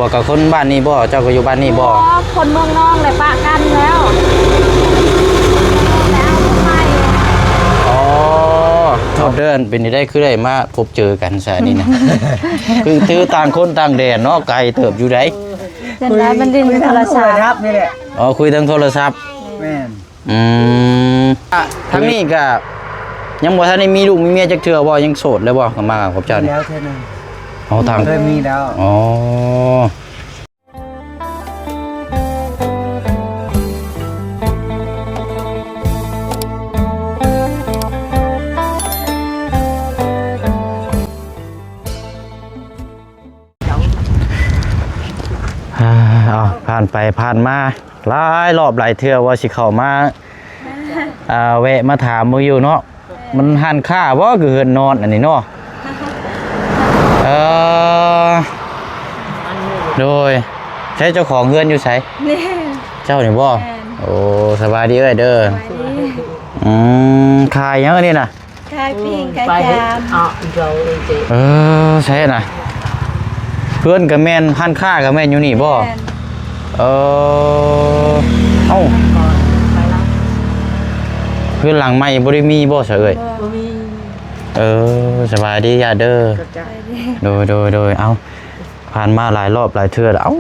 ພວກກັບຄົນບ້ານນີ້ບໍ່? ເຈົ້າກໍຢູ່ບ້ານນີ້ບໍ່? ບໍ່ ຄົນເມືອງນອງແຫຼະ ປະກັນແລ້ວ. ອໍ ໂທດເດີ ເປັນຈັ່ງໃດຄືໄດ້ມາພົບເຈີກັນຊະນີ້ນະ? ຄືຖືຕ່າງຄົນຕ່າງແດນເນາະ ໄກເຕີບຢູ່ໃດ. ເປັນໄດ້ ມັນຫຼິ້ນໂທລະສັບນີ້ແຫຼະ. ອໍ ຄຸຍທາງໂທລະສັບ. ແມ່ນ. ອືມ ທາງນີ້ກະຍັງບໍ່ທັນໄດ້ມີລູກມີເມຍຈັກເທື່ອບໍ່? ຍັງໂສດເລີຍບໍ່? ມາກັບເຈົ້ານີ້ ມີແລ້ວເທື່ອໜຶ່ງ. ອໍ ທາງ ເຄີຍມີແລ້ວ. ອໍ ອ່າ ເອົາ ຜ່ານໄປຜ່ານມາຫຼາຍລອບຫຼາຍເທື່ອວ່າຊິເຂົ້າມາ ອ່າ ແວະມາຖາມເບິ່ງຢູ່ເນາະ. ມັນຮ້ານຄ້າບໍ່? ຄືເຮືອນນອນອັນນີ້ເນາະ. ເອີ ໂດຍ ໃຊ້ເຈົ້າຂອງເຮືອນຢູ່ໃສ? ນີ້ ເຈົ້ານີ້ບໍ່? ແມ່ນ. ໂອ້ ສະບາຍດີເອື້ອຍເດີ. ສະບາຍດີ. ອືມ ຂາຍຫຍັງອັນນີ້ນະ? ຂາຍປີ້ງ ຂາຍຈາມ. ເອີ ໃຊ່ນະ ເຮືອນກໍແມ່ນ ຮ້ານຄ້າກໍແມ່ນຢູ່ນີ້ບໍ່? ແມ່ນ. ເອີ ເອົ້າ ເຮືອນຫຼັງໃໝ່ບໍ່ໄດ້ມີບໍ່ຊະເອື້ອຍ? ບໍ່ມີ. ເອີ ສະບາຍດີຍາເດີ. ຂອບໃຈ. ໂດຍ ໂດຍ ໂດຍ. ເອົ້າ ຜ່ານມາຫຼາຍລອບຫຼາຍເທື່ອແລ້ວ ເອົ້າ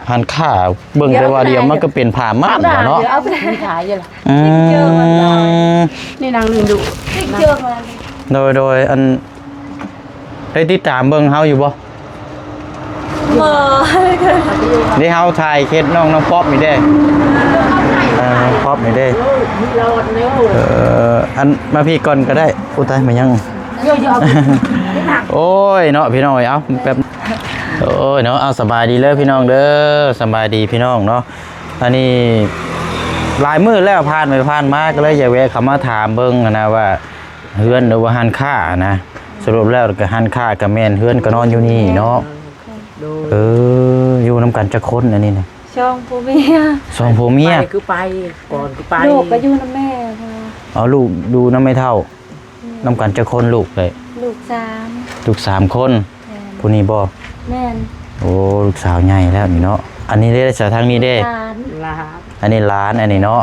ຮ້ານຄ້າ ເບິ່ງແຕ່ວ່າດຽວມັນກໍເປັນຜ້າມ່ານແລ້ວເນາະ. ດຽວເອົາໄປຂາຍຢູ່ລະ. ອືມ ນີ້ນາງໜຶ່ງດຸ. ໂດຍ ໂດຍ ອັນ ໄດ້ຕິດຕາມເບິ່ງເຮົາຢູ່ບໍ່? ບໍ່. ນີ້ເຮົາຖ່າຍເຂດນ້ອງ ນ້ອງປັອບນີ້ເດ້. ເອີ ນ້ອງປັອບນີ້ເດ້. ເອີ ອັນ ມາພີ້ກ່ອນກໍໄດ້. ໂອ້ ຕາຍ ມາຫຍັງ? ໂອ້ຍເນາະ ພີ່ນ້ອງເອີຍ. ເອົ້າ ແປັບ ໂອ້ຍເນາະ. ເອົາ ສະບາຍດີເດີພີ່ນ້ອງເດີ. ສະບາຍດີພີ່ນ້ອງເນາະ. ອັນນີ້ຫຼາຍມື້ແລ້ວ ຜ່ານໄປຜ່ານມາ ກໍເລີຍຢາກແວະເຂົ້າມາຖາມເບິ່ງຫັ້ນນະ ວ່າເຮືອນ ຫຼືວ່າຮ້ານຄ້ານະ? ສະຫຼຸບແລ້ວກໍຮ້ານຄ້າກໍແມ່ນ ເຮືອນກໍນອນຢູ່ນີ້ເນາະ. ໂດຍ. ເອີ ຢູ່ນຳກັນຈັກຄົນອັນນີ້ນະ? ສອງຜົວເມຍ. ສອງຜົວເມຍ. ໄປຄືໄປ ກ່ອນຄືໄປ. ລູກກໍຢູ່ນຳແມ່. ເອົາ ລູກຢູ່ນຳແມ່ເຖົ້າ. ອືມ ນຳກັນຈັກຄົນລູກເອີຍ? ລູກສາມ. ລູກສາມຄົນ. ແມ່ນ. ຜູ້ນີ້ບໍ່? ແມ່ນ. ໂອ້ ລູກສາວໃຫຍ່ແລ້ວນີ້ເນາະ. ອັນນີ້ເດ້ ສາທາງນີ້ເດ້? ຫຼານ. ຫຼານ. ອັນນີ້ຫຼານ ອັນນີ້ເນາະ.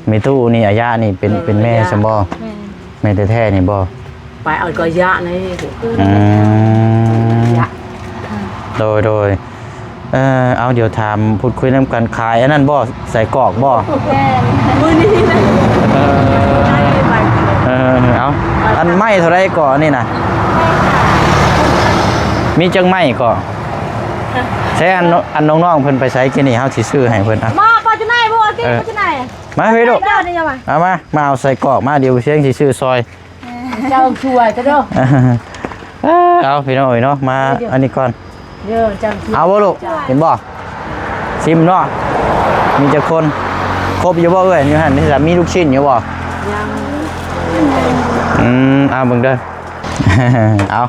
ແມ່ຕູ້ນີ້ ອາຍະນີ້ເປັນ ເປັນແມ່ຊັ້ນບໍ່? ແມ່ນ. ແມ່ແທ້ໆນີ້ບໍ່? ໄປເອົາກໍອາຍະນີ້. ອືມ ອາຍະ. ໂດຍ ໂດຍ. ເອີ ເອົາ ດຽວຖາມ ພູດຄຸຍນຳກັນ. ຂາຍອັນນັ້ນບໍ່? ໄສ້ກອກບໍ່? ແມ່ນ. ມື້ນີ້ນະ. ເອີ ເອີ ເອົາ ອັນໄມ້ເທົ່າໃດເກາະອັນນີ້ນະ? ມີຈັກໄມ້ເກາະ? ໃຊ້ອັນ ອັນນ້ອງໆເພິ່ນໄປໃສກີ້ນີ້? ເຮົາຊິຊື້ໃຫ້ເພິ່ນ. ເອົາ ມາ ໄປຈັ່ງໃດບໍ່? ເອີ ມາຈັ່ງໃດ? ມາເພິ່ນລູກ. ເອົາມາ ມາ ມາເອົາໄສ້ກອກມາ ດຽວຊຽງຊິຊື້ຊ່ອຍ. ເຈົ້າຊ່ວຍເດີ້. ເອົາ ພີ່ນ້ອງເອີຍເນາະ ມາ ເອີ ອັນນີ້ກ່ອນ. ເດີ ເຈົ້າຊ່ວຍ. ເອົາບໍ່ລູກ? ເຫັນບໍ່? ຊິມເນາະ. ມີຈັກຄົນ? ຄົບຢູ່ບໍ່ເອື້ອຍ? ຢູ່ຫັ້ນນີ້ ມີລູກຊິ້ນຢູ່ບໍ່? ຍັງ. ອືມ ເອົາເບິ່ງເດີ. ເອົາ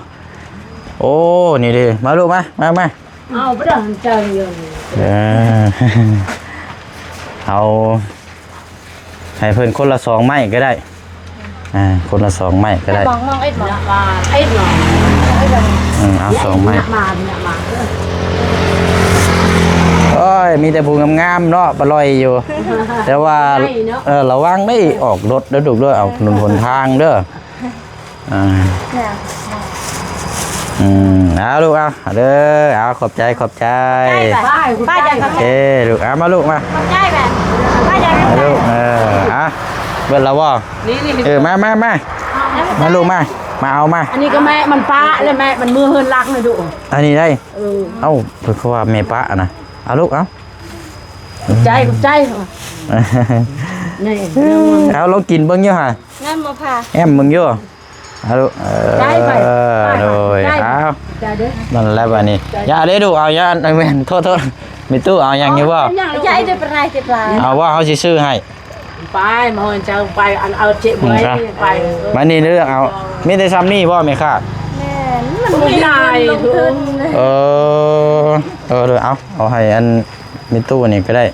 ໂອ້ ນີ້ເດ້ ມາລູກ ມາ ມາ ມາ. ເອົາບໍ່ໄດ້ເຈົ້າຢູ່ນີ້. ເອີ ເອົາ ໃຫ້ເພິ່ນຄົນລະສອງໄມ້ກໍໄດ້. ອ່າ ຄົນລະສອງໄມ້ກໍໄດ້. ມອງ ມອງເອັດ ມອງເອັດ ມອງ. ອືມ ເອົາສອງໄມ້. ໂອ້ຍ ມີແຕ່ຜູ້ງາມໆເນາະ ປະລ່ອຍຢູ່. ແຕ່ວ່າ ເອີ ລະວັງໄດ້ອອກລົດເດີລູກເດີ. ເອົາຖະໜົນຫົນທາງເດີ. ອ່າ ອືມ ເອົາລູກ ເອົາ ເອົາເດີ ເອົາ ຂອບໃຈ ຂອບໃຈ. ໄປ ໄປ ໄປ ໂອເຄລູກ ເອົາ ມາລູກ ມາ. ຂອບໃຈແບບ ໄປ ເອົາລູກ. ເອີ ອ່ະ ເບິດແລ້ວບໍ່? ນີ້ ນີ້ ເອີ ມາ ມາ ມາ ມາລູກ ມາ ມາເອົາ ມາ. ອັນນີ້ກໍແມ່ມັນປະ ແລະແມ່ມັນເມືອເຮືອນຫຼັງນະດຸ. ອັນນີ້ໄດ້. ເອີ ເອົ້າ ເພິ່ນເຂົາວ່າແມ່ປະນະ. ເອົາລູກ ເອົາ. ຂອບໃຈ ຂອບໃຈ. ນີ້ ເອົາ ລອງກິນເບິ່ງຢູ່ຫາ. ງາມບໍ່ພາ ແອມເບິ່ງຢູ່. ເອົາ ເອີ ໄດ້ໄປ ໂດຍ ໄດ້ ເອົາ ໄດ້ເດີ ນັ້ນແຫຼະບາດນີ້. ຢ່າເດ້ລູກ ເອົາ ຢ່າ ແມ່ນ ໂທດ ໂທດ ມີຕູ້ເອົາຫຍັງຢູ່ບໍ່? ຢ່າໄດ້ປານໃດເຈັບຫຼາຍ. ເອົາວ່າເຮົາຊິຊື້ໃຫ້ ໄປ ມາເຮືອນເຈົ້າໄປ ອັນເອົາເຈັບໄວ້ ອືມ ໄປ. ມານີ້ເດີ ເອົາ ມີແຕ່ຊ່ຳນີ້ບໍ່ແມ່ຄ້າ? ແມ່ນ ມັນບໍ່ມີຫຼາຍ ລົງທຶນ. ເອີ ເອີ ເອົາ ເອົາໃຫ້ອັນມີຕູ້ນີ້ກໍໄດ້.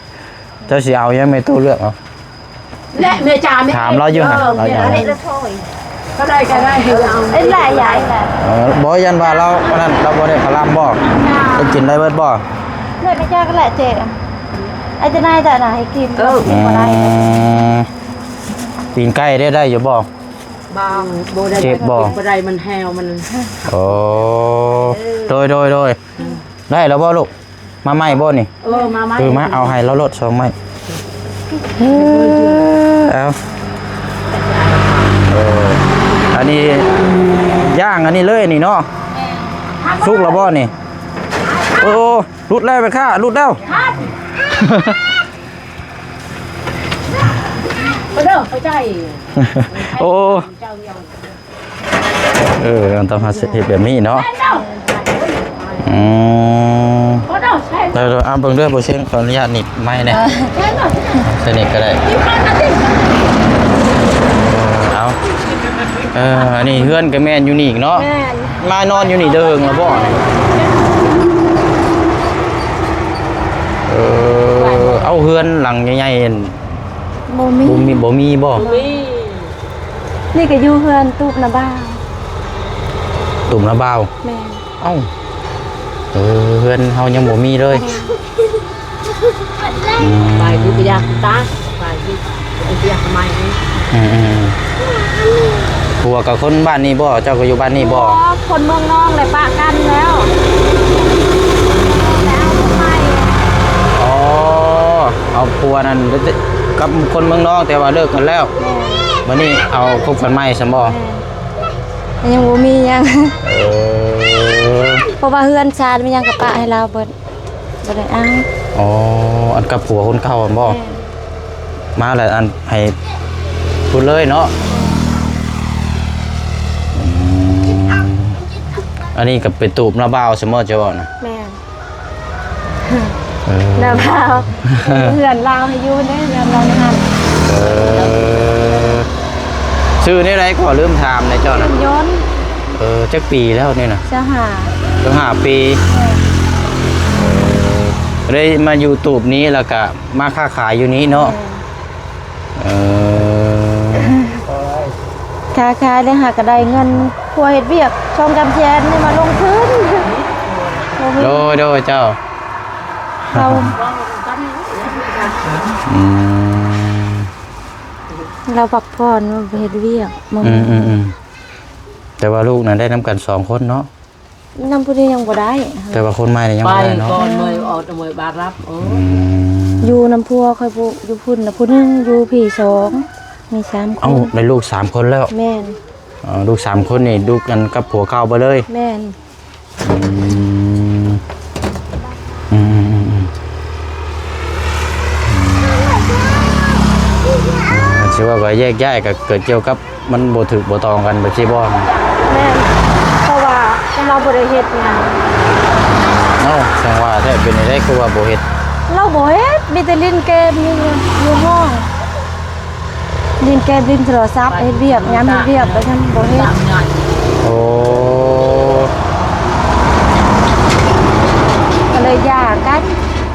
ເຈົ້າຊິເອົາຫຍັງ ແມ່ຕູ້ເລືອກເອົາ. ແລະແມ່ຈາ ແມ່ ຖາມລາວຢູ່ຫັ້ນ ເອີ ລາວຢາກ ເອີ ເທົ່າໃດກໍໄດ້ ເອົາ ເອີ ບໍ່ ຢ້ານວ່າລາວອັນນັ້ນ ລາວບໍ່ໄດ້ພະລາມບໍ່? ໄດ້ກິນໄດ້ເບິດບໍ່? ເລີຍໄປເຈົ້າກໍແຫຼະເຈ ອາຈະນາຍຕະນາໃຫ້ກິນ ເອີ ບໍ່ໄດ້ ອືມ ຕີນໄກ່ໄດ້ ໄດ້ຢູ່ບໍ່? ບໍ່ ບໍ່ໄດ້ ເຈັບບໍ່? ບໍ່ໄດ້ ມັນແຫ້ວ ມັນ ໂອ້ ເອີ ໂດຍ ໂດຍ ໂດຍ ອືມ ໄດ້ແລ້ວບໍ່ລູກ? ມາໃໝ່ບໍ່ນີ້? ເອີ ມາໃໝ່ ເອີ ມາເອົາໃຫ້ລາວໂລດສອງໄມ້ ເອີ ເອົາ ເອີ ອັນນີ້ຍ່າງອັນນີ້ເລີຍນີ້ເນາະ ແມ່ນ ສຸກແລ້ວບໍ່ນີ້? ໂອ້ ຫຼຸດແລ້ວແມ່ຄ້າ ຫຼຸດແລ້ວ ເດີ ເຂົ້າໃຈ ໂອ້ ເຈົ້າຍັງ ເອີ ຕ້ອງເຮັດແບບນີ້ເນາະ ແມ່ນເນາະ ອືມ ບໍ່ຕ້ອງໃຊ້ ເດີໆ ເອົາເບິ່ງເດີ ບໍ່ເຊັງ ຂໍອະນຸຍາດໜີບໄມ້ແດ່ ເອີ ໃສ່ນີ້ກໍໄດ້ ເອົາ ເອີ ອັນນີ້ເຮືອນກໍແມ່ນຢູ່ນີ້ເນາະ ແມ່ນ ມານອນຢູ່ນີ້ເດີ ເຫິງແລ້ວບໍ່? ເອີ ເອົາ ເຮືອນຫຼັງໃຫຍ່ໆ ບໍ່ມີ ບໍ່ມີ ບໍ່ມີບໍ່? ບໍ່ມີ ນີ້ກໍຢູ່ເຮືອນຕູບນາບ່າວ ຕູບນາບ່າວ ແມ່ນ ເອົ້າ ເອີ ເຮືອນເຮົາຍັງບໍ່ມີເລີຍ ອືມ ອືມ ໄປຢູ່ກໍຢາກຕາ ໄປຢູ່ກໍຢາກໃໝ່ ອືມໆ ຜົວກໍຄົນບ້ານນີ້ບໍ່? ເຈົ້າກໍຢູ່ບ້ານນີ້ບໍ່? ບໍ່ ຄົນເມືອງນອງແຫຼະ ປະກັນແລ້ວ ແລ້ວເອົາຜູ້ໃໝ່ ອໍ ເອົາຜົວນັ້ນ ກັບຄົນເມືອງນອງ ແຕ່ວ່າເລີກກັນແລ້ວ ແມ່ນ ບັດນີ້ເອົາຄົບກັນໃໝ່ຊັ້ນບໍ່? ແມ່ນ ຍັງບໍ່ມີຫຍັງ ເອີ ເພາະວ່າເຮືອນຊານມັນຍັງກະປະໃຫ້ລາວເບິດ ບໍ່ໄດ້ເອົາ ອໍ ອັນກັບຜົວຄົນເກົ່າຫັ້ນບໍ່? ແມ່ນ ມາແລ້ວອັນໃຫ້ພຸ້ນເລີຍເນາະ ອືມ ອັນນີ້ກໍເປັນຕູບນາບ່າວຊັ້ນບໍ່ ເຈົ້າເວົ້ານະ? ແມ່ນ ເອີ ນາບ່າວ ເຮືອນລາວໃຫ້ຢູ່ເດ້ ເຮືອນລາວໃນຫັ້ນ ເອີ ຊື່ແນວໃດກໍລືມຖາມແດ່ເຈົ້ານະ? ຍນ ເອີ ຈັກປີແລ້ວນີ້ນະ? ຊາວຫ້າ ຊາວຫ້າປີ ເອີ ເອີ ໄດ້ມາຢູ່ຕູບນີ້ ແລ້ວກະມາຄ້າຂາຍຢູ່ນີ້ເນາະ ແມ່ນ ເອີ ຄ້າຂາຍແລ້ວຫາກະໄດ້ເງິນ ຜົວເຮັດວຽກສອງສາມແສນນີ້ມາລົງທຶນ ໂດຍ ໂດຍ ເຈົ້າ ລາວ ອືມ ລາວພັກຜ່ອນ ບໍ່ໄດ້ເຮັດວຽກ ອືມໆ ແຕ່ວ່າລູກນັ້ນໄດ້ນຳກັນສອງຄົນເນາະ? ນຳຜູ້ນີ້ຍັງບໍ່ໄດ້ ແຕ່ວ່າຄົນໃໝ່ນີ້ຍັງບໍ່ໄດ້ເນາະ ໄປກ່ອນເມີຍ ອອກເມີຍບາດລັບ ເອີ ອືມ ຢູ່ນຳຜົວຂ້ອຍຜູ້ ຢູ່ພຸ້ນນະຜູ້ໜຶ່ງ ຢູ່ພີ້ສອງ ມີສາມຄົນ ເອົ້າ ໄດ້ລູກສາມຄົນແລ້ວ ແມ່ນ ເອີ ລູກສາມຄົນນີ້ ລູກກັນກັບຜົວເກົ່າເບິດເລີຍ ແມ່ນ ອືມ ອືມໆ ອືມ ອືມ ຊິວ່າກໍແຍກຍ້າຍ ກໍເກີດກ່ຽວກັບ ມັນບໍ່ຖືກບໍ່ຕ້ອງກັນແບບຊີ້ບໍ່? ແມ່ນ ເພາະວ່າລາວບໍ່ໄດ້ເຮັດຫຍັງ ເອົ້າ ຈັ່ງວ່າແທ້ ເປັນຈັ່ງໃດຄືວ່າບໍ່ເຮັດ? ລາວບໍ່ເຮັດ ມີແຕ່ຫຼິ້ນເກມຢູ່ ຢູ່ຫ້ອງ ຫຼິ້ນເກມ ຫຼິ້ນໂທລະສັບ ເຮັດວຽກ ຍາມເຮັດວຽກກໍຍັງບໍ່ເຮັດ ໂອ້ ກໍເລີຍຢ່າກັນ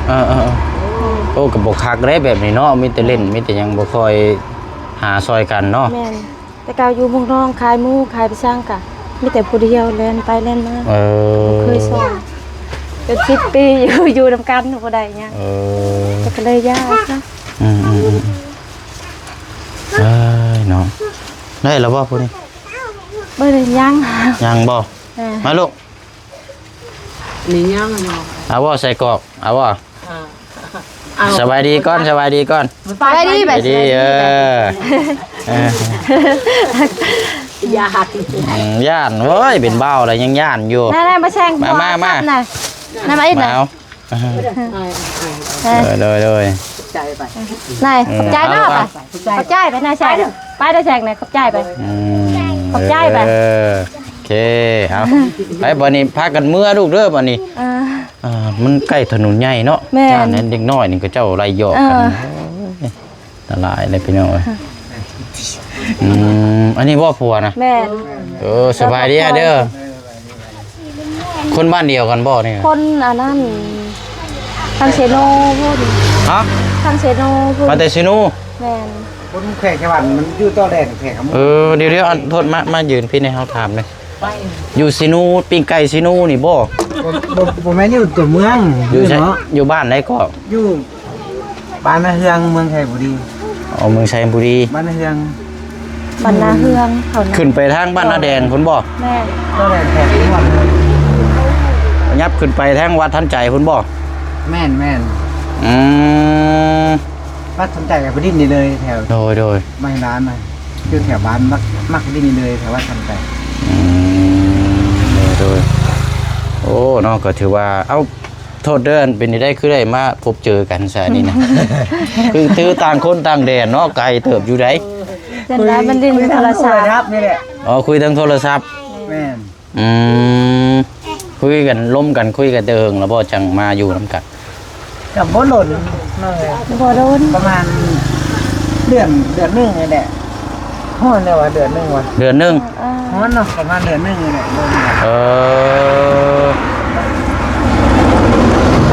ເອີໆໆ ໂອ້ ກໍບໍ່ຄັກເດ້ແບບນີ້ເນາະ ມີແຕ່ຫຼິ້ນ ມີແຕ່ຫຍັງ ບໍ່ຄ່ອຍຫາຊ່ອຍກັນເນາະ ແມ່ນ ແຕ່ເກົ່າຢູ່ເມືອງນອງ ຂາຍໝູ ຂາຍໄປຊ່າງກະ ມີແຕ່ຜູ້ດຽວ ແລ່ນໄປແລ່ນມາ ເອີ ບໍ່ເຄີຍຊ່ອຍ ເປັນສິບປີຢູ່ ຢູ່ນຳກັນບໍ່ໄດ້ຫຍັງ ເອີ ກໍເລີຍຢ່າຊະ ອືມໆ ເອີຍເນາະ ໄດ້ແລ້ວບໍ່ຜູ້ນີ້? ບໍ່ໄດ້ ຍັງ ຍັງບໍ່? ເອີ ມາລູກ ນີ້ຍັງເນາະ ເອົາບໍ່ ໃສ່ກອກ ເອົາບໍ່? ອ່າ ສະບາຍດີກ່ອນ ສະບາຍດີກ່ອນ ສະບາຍດີ ສະບາຍດີ ເອີ ເອີ ຢ້ານ ອືມ ຢ້ານ ໂອ້ຍ ເປັນບ່າວແລ້ວຍັງຢ້ານຢູ່ ນັ້ນໆ ມາແຊງ ມາ ມາ ມາ ມາ ມາອີກ ມາເອົາ ເອີ ໂດຍ ໂດຍ ຂອບໃຈໄປ ນາຍ ອືມ ຂອບໃຈເນາະ ເອົາ ຂອບໃຈໄປ ນາຍແຊງ ໄປ ນາຍແຊງ ຂອບໃຈໄປ ອືມ ຂອບໃຈໄປ ເອີ ໂອເຄ ເອົາ ໄປ ບັດນີ້ພາກັນເມືອລູກເດີ ບັດນີ້ ເອີ ອ່າ ມັນໃກ້ຖະໜົນໃຫຍ່ເນາະ ແມ່ນ ຢ້ານເດັກນ້ອຍນີ້ ເຂົາເຈົ້າໄລ່ຢອກກັນ ເອີ ໂອ້ຍ ອັນຕະລາຍເລີຍພີ່ນ້ອງເອີຍ ອືມ ອັນນີ້ບໍ່ຜົວນະ ແມ່ນ ເອີ ສະບາຍດີເດີ ຄົນບ້ານດຽວກັນບໍ່ນີ້? ຄົນອັນນັ້ນ ທາງເຊໂນພຸ້ນ ຮະ? ທາງເຊໂນພຸ້ນ ມາແຕ່ເຊໂນ ແມ່ນ ຄົນແຂວງໄຊຫວັນ ມັນຢູ່ຕໍ່ແດນແຂວງຄຳມ່ວນ ເອີ ດຽວໆ ອັນ ໂທດ ມາ ມາຢືນພີ້ໃຫ້ເຮົາຖາມແດ່ ຢູ່ຊີນູ ປີ້ງໄກ່ຊີນູນີ້ບໍ່? ບໍ່ ບໍ່ ບໍ່ແມ່ນຢູ່ຕົວເມືອງ ຢູ່ໃສ? ເນາະ ຢູ່ບ້ານໃດເກາະ? ຢູ່ບ້ານນາເຮືອງ ເມືອງໄຊບູລີ. ອໍ ເມືອງໄຊບູລີ ບ້ານນາເຮືອງ ບ້ານນາເຮືອງເຂົານະ ຂຶ້ນໄປທາງບ້ານນາແດງພຸ້ນບໍ່? ແມ່ນ ນາແດງແຂກນວນ ຍັບຂຶ້ນໄປທາງວັດທັນໃຈພຸ້ນບໍ່? ແມ່ນໆ ອືມ ວັດທັນໃຈກໍໄປຫຼິ້ນນີ້ເລີຍແຖວ ໂດຍໆ ໄມ້ລ້ານນະ ຢູ່ແຖວບ້ານມັກ ມັກຫຼິ້ນນີ້ເລີຍແຖວວັດທັນໃຈ. ອືມ ໂດຍໆ ໂອ້ ເນາະ ກໍຖືວ່າ ເອົ້າ ໂທດເດີ ອັນເປັນຈັ່ງໃດຄືໄດ້ມາພົບເຈີກັນຊະນີ້ນະ? ຄື ຄືຕ່າງຄົນຕ່າງແດນເນາະ ໄກເຕີບຢູ່ໃດ໋. ສ່ວນຫຼາຍມັນຫຼິ້ນໂທລະສັບນີ້ແຫຼະ. ອໍ ຄຸຍທາງໂທລະສັບ ແມ່ນ. ອືມ ຄຸຍກັນ ລົມກັນ ຄຸຍກັນແຕ່ເຫິງແລ້ວບໍ່ ຈັ່ງມາຢູ່ນຳກັນ? ກໍບໍ່ດົນເນາະ ບໍ່ດົນ ປະມານເດືອນ ເດືອນໜຶ່ງນີ້ແຫຼະ. ຮອດແລ້ວວ່າເດືອນໜຶ່ງວ່າ ເດືອນໜຶ່ງ ເອີ ຮອດເນາະ ປະມານເດືອນໜຶ່ງນີ້ແຫຼະ. ເອີ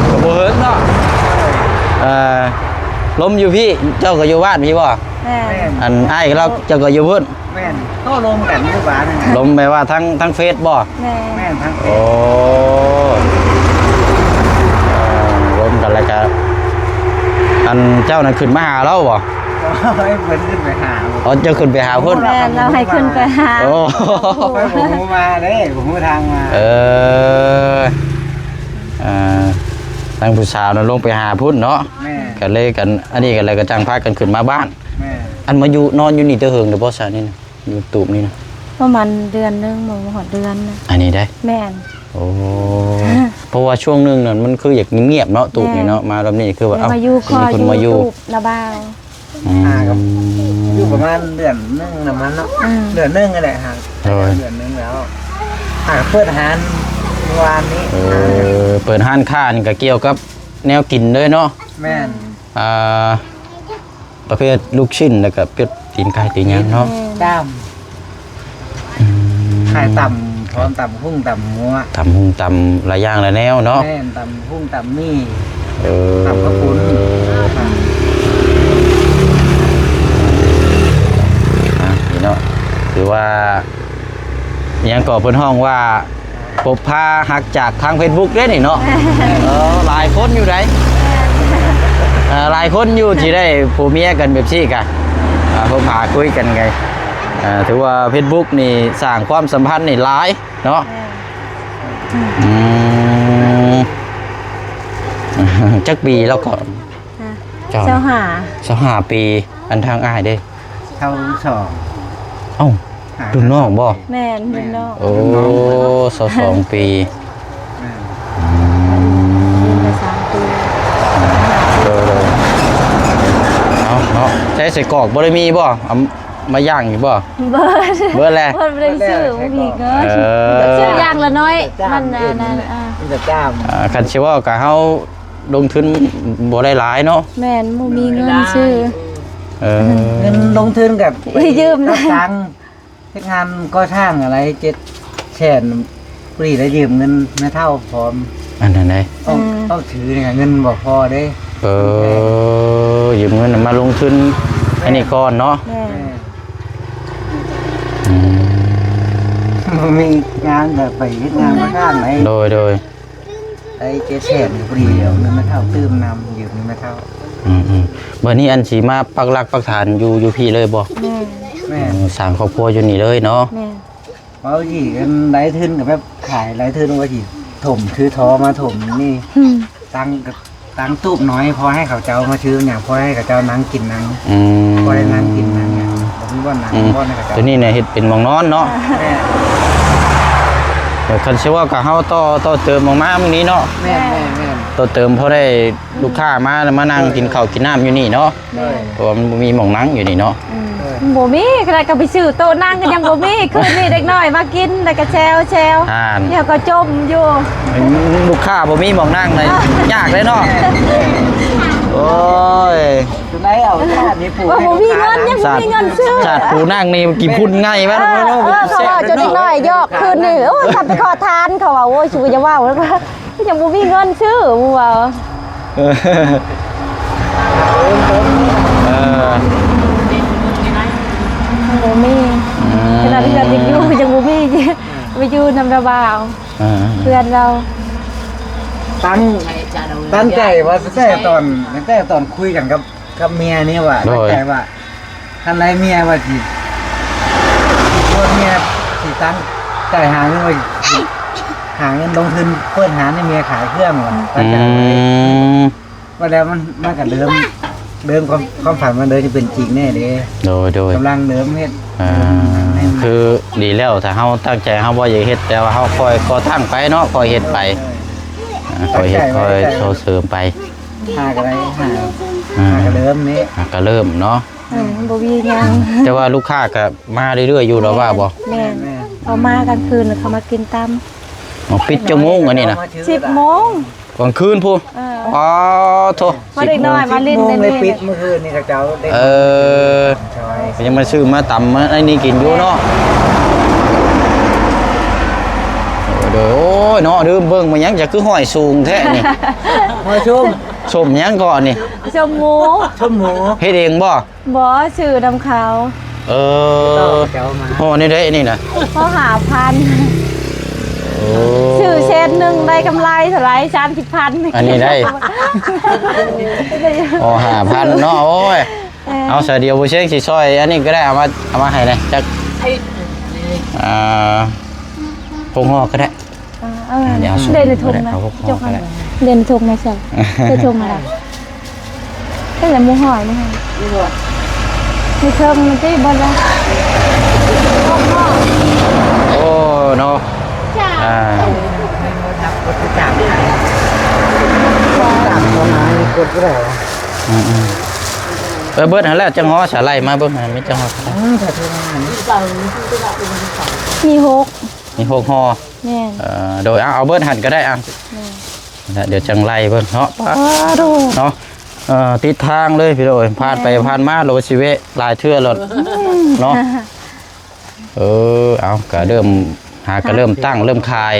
ກໍບໍ່ເຫິງເນາະ. ເອີ ລົມຢູ່ພີ້ ເຈົ້າກໍຢູ່ບ້ານພີ້ບໍ່? ແມ່ນ ແມ່ນ ອັນອ້າຍລາວ ເຈົ້າກໍຢູ່ພຸ້ນ. ແມ່ນ ໂຕ້ລົມກັນຢູ່ບ້ານນັ້ນນະ. ລົມແປວ່າທາງ ທາງເຟສບໍ່? ແມ່ນ ແມ່ນທາງເຟສ. ໂອ້ ເອີ ລົມກັນແລ້ວກະ ອັນເຈົ້ານັ້ນຂຶ້ນມາຫາລາວບໍ່? ໂອ້ຍ ເພິ່ນຂຶ້ນໄປຫາ. ອໍ ເຈົ້າຂຶ້ນໄປຫາເພິ່ນ? ແມ່ນ ລາວໃຫ້ຂຶ້ນໄປຫາ. ໂອ້ ຂ້ອຍບໍ່ຮູ້ມາເດ້ ບໍ່ຮູ້ທາງມາ. ເອີ ອ່າ ທາງຜູ້ສາວນັ້ນລົງໄປຫາພຸ້ນເນາະ. ແມ່ນ ກໍເລີຍກັນ ອັນນີ້ກໍເລີຍກໍຈັ່ງພາກັນຂຶ້ນມາບ້ານ. ແມ່ນ ອັນມາຢູ່ ນອນຢູ່ນີ້ແຕ່ເຫິງແລ້ວບໍ່ຊະນີ້ນະ? ຢູທູບນີ້ນະ ປະມານເດືອນໜຶ່ງ ບໍ່ຮອດເດືອນນະ ອັນນີ້ໄດ໋. ແມ່ນ ໂອ້ ເພາະວ່າຊ່ວງໜຶ່ງນັ້ນມັນຄືຢາກງຽບໆເນາະ ຕູບນີ້ເນາະ. ແມ່ນ ມາລອບນີ້ຄືວ່າ ເອົ້າ ມາຢູ່ ມີຄົນມາຢູ່ ລະບ່າວ ອືມ ຫາກັບຢູ່ປະມານເດືອນໜຶ່ງນຳມັນເນາະ. ອືມ ເດືອນໜຶ່ງຫັ້ນແຫຼະ ຫາ ໂດຍ ເດືອນໜຶ່ງແລ້ວ ຫາເປີດຮ້ານມື້ວານນີ້. ເອີ ເປີດຮ້ານຄ້ານີ້ກໍກ່ຽວກັບແນວກິນເລີຍເນາະ. ແມ່ນ ອ່າ ປະເພດລູກຊິ້ນ ແລ້ວກະເປັດ ຕີນໄກ່ ຕີນຫຍັງເນາະ. ແມ່ນ ຈ້າມ ອືມ ຂາຍຕຳ ພ້ອມຕຳຫຸ່ງ ຕຳຫົວ ຕຳຫຸ່ງ ຕຳຫຼາຍຢ່າງຫຼາຍແນວເນາະ. ແມ່ນ ຕຳຫຸ່ງ ຕຳໝີ່ ເອີ ຕຳເຂົ້າປຸ້ນ. ອ່າ ນີ້ເນາະ ຖືວ່າ ຫຍັງກໍເພິ່ນຮ້ອງວ່າ ພົບພາຮັກຈາກທາງເຟສບຸກເດ້ນີ້ເນາະ. ເອີ ຫຼາຍຄົນຢູ່ໃດ໋ ເອີ ຫຼາຍຄົນຢູ່ທີ່ໄດ້ຜົວເມຍກັນແບບຊີ້ກະ ອ່າ ພົບຫາຄຸຍກັນໄງ. ອ່າ ຖືວ່າເຟສບຸກນີ້ສ້າງຄວາມສຳພັນນີ້ຫຼາຍເນາະ. ອືມ ຈັກປີແລ້ວກໍ? ຮະ ເຈົ້າ ຊາວຫ້າ ຊາວຫ້າປີ. ອັນທາງອ້າຍເດ້? ຊາວສອງ. ເອົ້າ ຫາ ລຸ້ນນ້ອງບໍ່? ແມ່ນ ລຸ້ນນ້ອງ. ໂອ້ ຊາວສອງປີ. ແມ່ນ ອືມ ລຸ້ນກັນສາມປີ. ໂດຍໆ ເອົາເນາະ ໃສ່ໄສ້ກອກບໍ່ໄດ້ມີບໍ່? ເອົາມາຍ່າງຢູ່ບໍ່? ເບິດ ເບິດແລ້ວ ເບິດ ບໍ່ໄດ້ຊື້ ບໍ່ມີເງິນ. ເອີ ຊື້ຢ່າງລະໜ້ອຍ ມັນອັນນັ້ນ ອ່າ ມີແຕ່ຈ້າມ. ອ່າ ຄັນຊິເວົ້າກະເຮົາ ລົງທຶນບໍ່ໄດ້ຫຼາຍເນາະ. ແມ່ນ ບໍ່ມີເງິນຊື້. ເອີ ເງິນລົງທຶນກັບໄປຢືມ ຮັບຈ້າງເຮັດງານກໍ່ສ້າງອະໄລ ເຈັດແສນ ພໍດີໄດ້ຢືມເງິນແມ່ເຖົ້າພ້ອມ. ອັນນັ້ນໃດ? ຕ້ອງ ອືມ ຕ້ອງຖືນີ້ ເງິນບໍ່ພໍເດ້. ເອີ ຢືມເງິນມາລົງທຶນອັນນີ້ກ່ອນເນາະ. ແມ່ນ ແມ່ນ ອືມ ບໍ່ມີງານກໍໄປເຮັດງານກໍ່ສ້າງໄດ້. ໂດຍໆ ໄດ້ເຈັດແສນພໍດີ ເອົາເງິນແມ່ເຖົ້າຕື່ມນຳ ຢືມເງິນແມ່ເຖົ້າ. ອືມໆ ບັດນີ້ອັນຊິມາປັກຫຼັກປັກຖານຢູ່ ຢູ່ພີ້ເລີຍບໍ່? ແມ່ນ ແມ່ນ. ເອີ ສ້າງຄອບຄົວຢູ່ນີ້ເລີຍເນາະ. ແມ່ນ ເວົ້າຊິອັນໄດ້ທຶນກໍແບບຂາຍໄດ້ທຶນ ວ່າຊິຖົມ ຊື້ທໍ່ມາຖົມນີ້ ອືມ ຕັ້ງ ຕັ້ງຕູບນ້ອຍ ພໍໃຫ້ເຂົາເຈົ້າມາຊື້ຫຍັງ ພໍໃຫ້ເຂົາເຈົ້ານັ່ງກິນນັ່ງ. ອືມ ພໍໄດ້ນັ່ງກິນນັ່ງຫຍັງ ບໍ່ມີບ່ອນນັ່ງ ອືມ ບ່ອນໃຫ້ເຂົາເຈົ້າ. ຕົວນີ້ນະ ເຮັດເປັນໝ່ອງນອນເນາະ. ແມ່ນ ເອີ ຄັນຊິເວົ້າກະເຮົາຕໍ່ ຕໍ່ເຕີມອອກມາໝ່ອງນີ້ເນາະ. ແມ່ນໆໆ ຕໍ່ເຕີມພໍໄດ້ລູກຄ້າມາ ມານັ່ງກິນເຂົ້າກິນນ້ຳຢູ່ນີ້ເນາະ. ແມ່ນ ເພາະວ່າມັນບໍ່ມີໝ່ອງນັ່ງຢູ່ນີ້ເນາະ. ອືມ ເອີ ມັນບໍ່ມີ ຂະໜາດກໍໄປຊື້ໂຕະນັ່ງກໍຍັງບໍ່ມີ. ຄືນນີ້ເດັກນ້ອຍມາກິນ ແລ້ວກໍແຊວໆ ອ່ານ ດຽວກໍຈົ່ມຢູ່. ລູກຄ້າບໍ່ມີໝ່ອງນັ່ງເລີຍ ຍາກເລີຍເນາະ. ໂອ້ຍ ຈະໄດ້ເອົາຊາດນີ້ປູກ ວ່າບໍ່ມີເງິນ ຍັງບໍ່ມີເງິນຊື້ ຊາດປູນັ່ງນີ້ ກິນພຸ້ນໄງວະ. ເອີ ເອີ ເຂົາເວົ້າຈົນເດັກນ້ອຍຢອກຄືນນີ້. ໂອ້ຍ ຄັນໄປຂໍທານ ເຂົາວ່າ ໂອ້ຍ ສູຢ່າເວົ້າ ແລ້ວກໍ ຍັງບໍ່ມີເງິນຊື້ ຜູ້ເວົ້າ. ເອີ ເອີ ຍັງບໍ່ມີ. ອືມ ຂະໜາດທີ່ວ່າຕິດຢູ່ຍັງບໍ່ມີ. ໄປຢູ່ນຳລາວບ່າວ ອ່າ ເພື່ອນລາວ ຕັ້ງ ຕັ້ງໃຈວ່າຕັ້ງແຕ່ຕອນ ຕັ້ງແຕ່ຕອນຄຸຍກັນກັບ ກັບເມຍນີ້ວ່າ ໂດຍ ຕັ້ງໃຈວ່າ ຄັນໄດ້ເມຍວ່າຊິ ໂທດເມຍ ຊິຕັ້ງໃຈຫາເງິນໄວ້ ຫາເງິນລົງທຶນເປີດຮ້ານໃຫ້ເມຍຂາຍເຄື່ອງວ່າ ຕັ້ງໃຈ ອື ວ່າ ວ່າແລ້ວມັນ ມັນກໍເລີ່ມ ເລີ່ມຄວາມ ຄວາມຝັນມັນເລີ່ມຈະເປັນຈິງແນ່ເດ້ ໂດຍ ໂດຍ ກຳລັງເລີ່ມເຮັດ ອ່າ ເລີ່ມເຮັດ ຄືດີແລ້ວ ຖ້າເຮົາຕັ້ງໃຈ ເຮົາບໍ່ຢາກເຮັດ ແຕ່ວ່າເຮົາຄ່ອຍກໍ່ຕັ້ງໄປເນາະ ຄ່ອຍເຮັດໄປ ໂດຍ ອ່າ ຄ່ອຍເຮັດ ຄ່ອຍສົ່ງເສີມໄປ ຫາກໍໄດ້ ຫາ ອ່າ ຫາກໍເລີ່ມນີ້ ຫາກໍເລີ່ມເນາະ ເອີ ມັນບໍ່ມີຫຍັງ ແຕ່ວ່າລູກຄ້າກໍມາເລື້ອຍໆຢູ່ດອກວ່າບໍ່? ແມ່ນ ແມ່ນ ເຂົາມາກາງຄືນ ເຂົາມາກິນຕຳ ອໍ ປິດຈັກໂມງອັນນີ້ນະ? ສິບໂມງ ກາງຄືນພຸ້ນ ເອີ ອໍ ໂທ້ ມາເດັກນ້ອຍມາຫຼິ້ນ ສິບໂມງເດ ເລີຍປິດ ມື້ຄືນນີ້ເຂົາເຈົ້າ ເອີ ກໍຍັງມາຊື້ມາຕຳມາອັນນີ້ກິນຢູ່ເນາະ ໂດຍ ໂດຍ ໂອ້ຍເນາະ ລືມເບິ່ງ ມັນຫຍັງຈະຄືຫ້ອຍສູງແທ້ນີ້ ຫ້ອຍຊົມ ຊົມຫຍັງເກາະນີ້? ຊົມໝູ ຊົມໝູ ເຮັດເອງບໍ່? ບໍ່ ຊື້ນຳເຂົາ ເອີ ເຈົ້າມາ ຫໍ່ນີ້ໄດ້ອັນນີ້ນະ ຫໍ່ຫ້າພັນ ໂອ້ ຊື້ແສນໜຶ່ງໄດ້ກຳໄລເທົ່າໃດ? ສາມສິບພັນ ອັນນີ້ໄດ້ ອໍ ຫ້າພັນເນາະ ໂອ້ຍ ເອີ ເອົາ ສາຍດຽວບໍ່ເຊັງຊິຊ່ອຍ ອັນນີ້ກໍໄດ້ ເອົາມາ ເອົາມາໃຫ້ແດ່ ຈັກ ອ່າ ຫົກຫໍ່ກໍໄດ້ ອ່າ ເອົາ ອ່າ ດຽວເອົາ ເດັ່ນໃນຖົງນະ ເອົາຫົກຫໍ່ກໍໄດ້ ເດັ່ນໃນຖົງນະ ໃສ່ໃສ່ຖົງນະ ໃສ່ແລ້ວໝູຫ້ອຍ ໝູຫ້ອຍ ໃນເທິງມັນຕິເບິດແລ້ວ ໂອ້ ເນາະ ອ່າ ອືມໆ ເອີ ເບິດຫັ້ນແຫຼະ ຈັ່ງຫໍ່ສາໄລ່ມາເບິ່ງ ມີຈັກຫໍ່ ອືມ ມີຫົກ ມີຫົກຫໍ່ ແມ່ນ ເອີ ໂດຍ ເອົາ ເອົາເບິດຫັ້ນກໍໄດ້ ອ່ະ ແມ່ນ ແລ້ວດຽວຈັ່ງໄລ່ເບິ່ງເນາະ ປາໂດ ເນາະ ເອີ ຕິດທາງເລີຍພີ່ນ້ອງເອີຍ ຜ່ານໄປ ແມ່ນ ຜ່ານມາ ໂລຊິແວະຫຼາຍເທື່ອໂລດ ອືມ ເນາະ ເອີ ເອົາ ກະເລີ່ມ ຫາກະເລີ່ມຕັ້ງ ເລີ່ມຂາຍ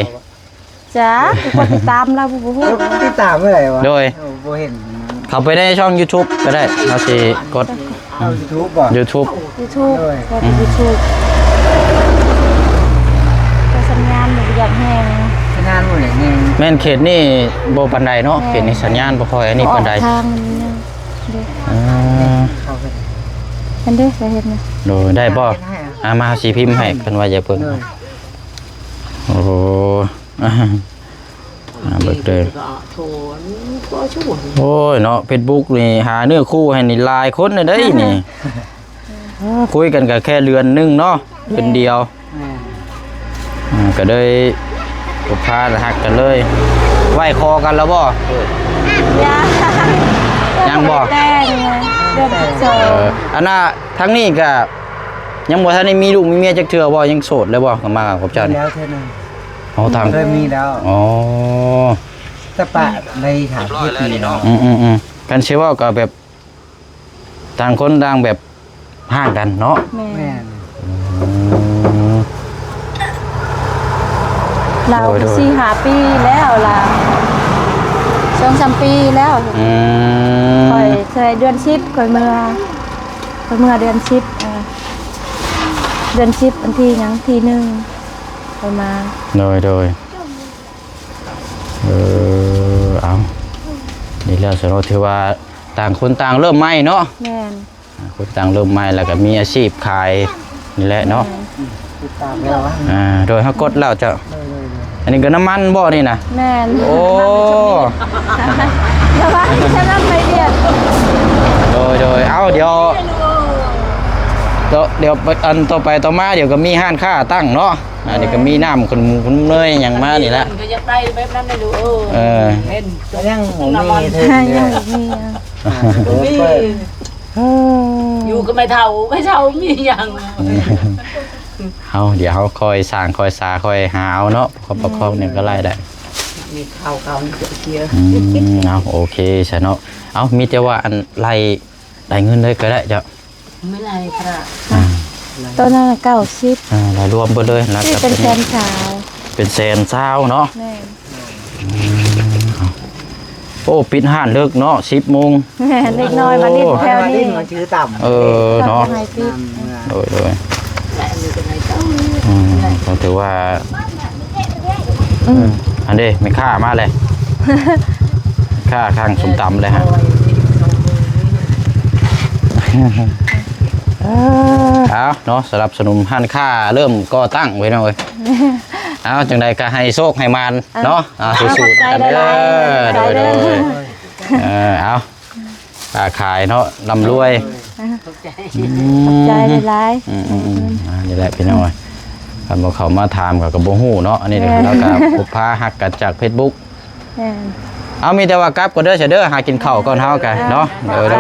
ຈ້າ ຜູ້ກດຕິດຕາມລາວບໍ່ຮູ້ ຕິດຕາມເມື່ອໃດວະ? ໂດຍ ເອີ ບໍ່ເຫັນ ເຂົ້າໄປໃນຊ່ອງຢູທູບກໍໄດ້ ເຮົາຊິກົດ ຢູທູບບໍ່? ຢູທູບ ຢູທູບ ໂດຍ ເປີດຢູທູບ ແຕ່ສັນຍານບໍ່ຢາກແຮງ ສັນຍານບໍ່ຢາກແຮງ ແມ່ນເຂດນີ້ບໍ່ປານໃດເນາະ ແມ່ນ ເຂດນີ້ສັນຍານບໍ່ຄ່ອຍອັນນີ້ປານໃດ ທາງມັນຍັງ ອ່າ ເຂົ້າໄປ ອັນເດ້ ຈະເຮັດນະ ໂດຍ ໄດ້ບໍ່? ອ່າ ມາຊິພິມໃຫ້ ຄັນວ່າຢາກເບິ່ງ ໂດຍ ໂອ້ ອ່າ ເບິ່ງເດີ ໂອ້ຍເນາະ ເຟສບຸກນີ້ຫາເນື້ອຄູ່ໃຫ້ນີ້ຫຼາຍຄົນເດ້ນີ້ ຄຸຍກັນກໍແຄ່ເດືອນໜຶ່ງເນາະ ເດືອນດຽວ ແມ່ນ ອ່າ ກໍເລີຍພົບພໍ້ຮັກກັນເລີຍ ໄຫວ້ຂໍກັນແລ້ວບໍ່? ຍັງ ຍັງບໍ່? ແຕ່ງເດືອນສິບສອງ ເອີ ອັນນ່າ ທາງນີ້ກໍຍັງບໍ່ທັນໄດ້ມີລູກມີເມຍຈັກເທື່ອບໍ່? ຍັງໂສດເລີຍບໍ່? ກໍມາກັບເຈົ້ານີ້ ມີແລ້ວເທື່ອໜຶ່ງ ອໍ ທາງ ເຄີຍມີແລ້ວ ອໍ ແຕ່ປະໄດ້ສາມສີ່ປີແລ້ວ ອືມໆໆ ຄັນຊິເວົ້າກໍແບບ ຕ່າງຄົນຕ່າງແບບຮ່າງກັນເນາະ ແມ່ນ ແມ່ນ ອືມ ລາວ ໂດຍໆ ສີ່ຫ້າປີແລ້ວລະ ສອງສາມປີແລ້ວ ອືມ ຂ້ອຍເທື່ອເດືອນສິບຂ້ອຍເມືອ ຂ້ອຍເມືອເດືອນສິບ ເອີ ເດືອນສິບວັນທີຫຍັງ ທີໜຶ່ງຂ້ອຍມາ ໂດຍໆ ເອີ ເອົາ ນີ້ແຫຼະຊະເນາະ ຖືວ່າຕ່າງຄົນຕ່າງເລີ່ມໃໝ່ເນາະ ແມ່ນ ຕ່າງຄົນຕ່າງເລີ່ມໃໝ່ ແລ້ວກໍມີອາຊີບຂາຍນີ້ແຫຼະເນາະ ແມ່ນ ຕິດຕາມແລ້ວ ອ່າ ໂດຍເຮົາກົດແລ້ວເຈົ້າ ໂດຍໆໆ ອັນນີ້ກໍນ້ຳມັນບໍ່ນີ້ນະ? ແມ່ນ ໂອ້ ນ້ຳມັນຊະນັ້ນໄປວຽດ ໂດຍໆ ເອົາ ດຽວ ດຽວ ອັນຕໍ່ໄປຕໍ່ມາ ດຽວກໍມີຮ້ານຄ້າຕັ້ງເນາະ ອັນນີ້ກໍມີນ້ຳຂະໜົມຂະໜົມເນີຍຫຍັງມານີ້ແຫຼະ ກໍຢາກໄດ້ແບບນັ້ນແຫຼະລູກ ເອີ ເອີ ເຫັນ ກໍຍັງບໍ່ມີເທື່ອ ຍັງບໍ່ມີ ບໍ່ມີ ຢູ່ກັບແມ່ເຖົ້າ ແມ່ເຖົ້າມີຫຍັງ ເຮົາ ດຽວເຮົາຄ່ອຍສ້າງ ຄ່ອຍສາ ຄ່ອຍຫາເອົາເນາະ ປະຄອບປະຄອງນີ້ກໍໄດ້ແຫຼະ ມີເຂົ້າເກົ່າເສຍ ອືມ ເອົາ ໂອເຄຊະເນາະ ເອົາ ມີແຕ່ວ່າອັນໄລ່ ໄດ້ເງິນເລີຍກໍໄດ້ເຈົ້າ ມື້ໃດພະ ອ່າ ຕອນນັ້ນເກົ້າສິບ ອ່າ ລວມເບິດເລີຍ ແລ້ວກໍເປັນແສນຊາວ ເປັນແສນຊາວເນາະ ແມ່ນ ອືມ ໂອ້ ປິດຮ້ານເລິກເນາະ ສິບໂມງ ແມ່ນ ເດັກນ້ອຍມາຫຼິ້ນແຖວນີ້ ໂອ້ ມາຫຼິ້ນ ມັນຖືຕຳ ເອີ ເນາະ ເຂົາໃຫ້ປິດ ໂດຍໆ ອືມ ກໍຖືວ່າ ອືມ ອັນເດ້ ແມ່ຄ້າມາເລີຍ ຄ້າຂ້າງສົ້ມຕຳເລີຍຮະ. ເອົາເນາະ ສະໜັບສະໜູນຮ້ານຄ້າເລີ່ມກໍ່ຕັ້ງ ພີ່ນ້ອງເອີຍ. ເອົາ ຈັ່ງໃດກໍໃຫ້ໂຊກໃຫ້ໝານເນາະ. ເອົາ ສູ້ໆນຳກັນເດີ. ໂດຍໆ ເອີ ເອົາ ຄ້າຂາຍເນາະ ລ່ຳລວຍ. ຂອບໃຈ ອືມ ຂອບໃຈຫຼາຍໆ. ອືມໆໆ ອ່າ ນີ້ແຫຼະພີ່ນ້ອງເອີຍ ຄັນບໍ່ເຂົ້າມາຖາມເຂົາກໍບໍ່ຮູ້ເນາະ. ອັນນີ້ ແມ່ນ ລາວກໍພົບພາຮັກກັນຈາກເຟສບຸກ. ແມ່ນ ເອົາ ມີແຕ່ວ່າກັບກ່ອນເດີ ຊະເດີ ຫາກິນເຂົ້າກ່ອນເຮົາກະເນາະ. ໂດຍໆ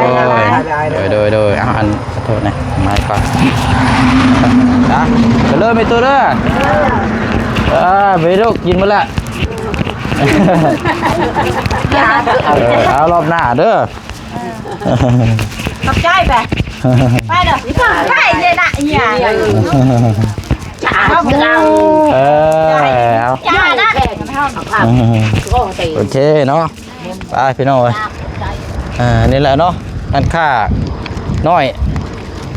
ໂດຍໆ ໂດຍໆ. ເອົາ ອັນ ຂໍໂທດນະ ມາກ່ອນ ນະ ໄປເລີຍແມ່ຕູ້ເດີ. ເອີ ໄປລູກ ກິນໝົດລະ. ເອີ ເອົາ ຮອບໜ້າເດີ. ຂອບໃຈໄປ ໄປເດີ ໄປເລີຍນະ ເອີຍ ເອີ ເອົາ ໂອເຄເນາະ ໄປພີ່ນ້ອງເອີຍ. ອ່າ ນີ້ແຫຼະເນາະ ຮ້ານຄ້ານ້ອຍ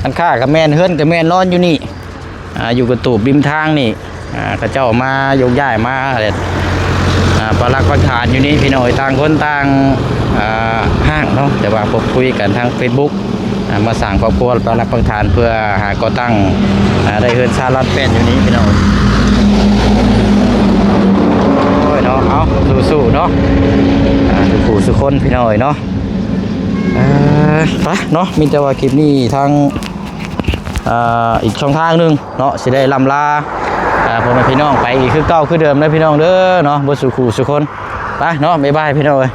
ຮ້ານຄ້າກໍແມ່ນ ເຮືອນກໍແມ່ນ ນອນຢູ່ນີ້. ອ່າ ຢູ່ກະຕູບລິມທາງນີ້ ອ່າ ເຂົາເຈົ້າມາຍົກຍ້າຍມາ ແລ້ວ ອ່າ ປັກຫຼັກປັກຖານຢູ່ນີ້ພີ່ນ້ອງເອີຍ. ຕ່າງຄົນຕ່າງ ອ່າ ຮ້າງເນາະ ແຕ່ວ່າພົບຄຸຍກັນທາງເຟສບຸກ ອ່າ ມາສ້າງຄອບຄົວ ປັກຫຼັກປັກຖານ ເພື່ອຫາກໍ່ຕັ້ງ ອ່າ ໄດ້ເຮືອນຊານລ້ານແປດຢູ່ນີ້ພີ່ນ້ອງ. ໂອ້ຍເນາະ ເອົາ ສູ້ໆເນາະ ອ່າ ສູ່ຜູ້ສູ່ຄົນພີ່ນ້ອງເອີຍເນາະ. ເອີ ໄປເນາະ ມີແຕ່ວ່າຄລິບນີ້ທາງ ອ່າ ອີກຊ່ອງທາງໜຶ່ງເນາະ ຊິໄດ້ລ່ຳລາ ອ່າ ພໍ່ແມ່ພີ່ນ້ອງໄປອີກຄືເກົ່າຄືເດີມເດີພີ່ນ້ອງເດີເນາະ ເບິດສູ່ຄູ່ສູ່ຄົນ. ໄປເນາະ ບາຍບາຍພີ່ນ້ອງເອີຍ.